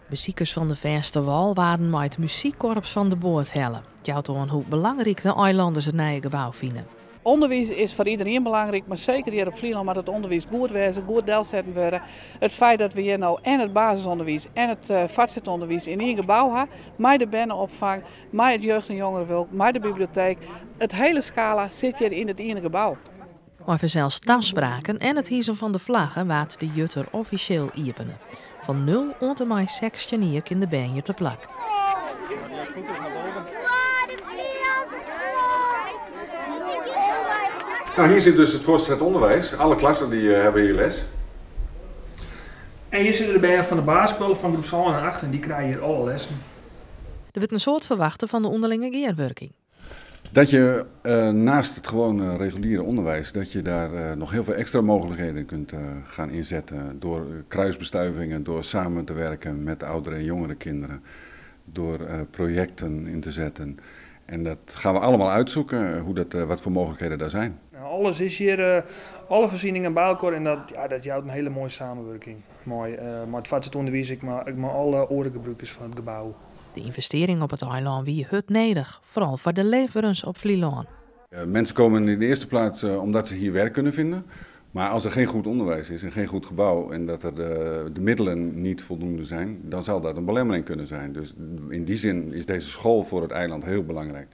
Besikers fan de fêste wâl waarden mei it muzykkorps fan de boat helle. It jout oan hoe belangryk de eilanners it nije gebou fine. Onderwijs is voor iedereen belangrijk, maar zeker hier op Flylân moet het onderwijs goed wezen, goed delsetten worden. Het feit dat we hier nou en het basisonderwijs en het voortgezet in één gebouw hebben, met de bernopvang, met het jeugd- en jongerenhulp, met de bibliotheek. Het hele scala zit hier in het ene gebouw. Mar fansels taspraken en it hisen fan de flagge waard de Jutter offisjeel iepene. Fan 0 oant en mei 16 jier kin de bern hjir te plak. Nou, hier zit dus het voortgezet onderwijs. Alle klassen die hebben hier les. En hier zitten de bern fan de basisskoalle fan groep 7 en 8 en dy krije hjir alle lessen. Der wurdt in soad ferwachte fan de ûnderlinge gearwurking. Dat je naast het gewone reguliere onderwijs, dat je daar nog heel veel extra mogelijkheden kunt gaan inzetten. Door kruisbestuivingen, door samen te werken met oudere en jongere kinderen. Door projecten in te zetten. En dat gaan we allemaal uitzoeken, wat voor mogelijkheden daar zijn. Nou, alles is hier, alle voorzieningen bij elkaar en dat, ja, dat jout in hele mooie samenwerking. Mooi, maar het voortgezet onderwijs, ik maar alle orengebruikers van het gebouw. De ynvestearring op it eilân wie hurd nedich, foaral foar de leefberens op Flylân. Mensen komen in de eerste plaats omdat ze hier werk kunnen vinden. Maar als er geen goed onderwijs is en geen goed gebouw en dat er de middelen niet voldoende zijn, dan zal dat een belemmering kunnen zijn. Dus in die zin is deze school voor het eiland heel belangrijk.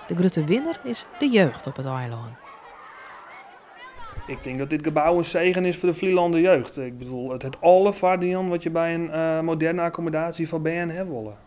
De grutte winner is de jeugd op it eilân. Ik denk dat dit gebouw een zegen is voor de Flylander jeugd. Ik bedoel, het alle variant wat je bij een moderne accommodatie van bern hebt willen.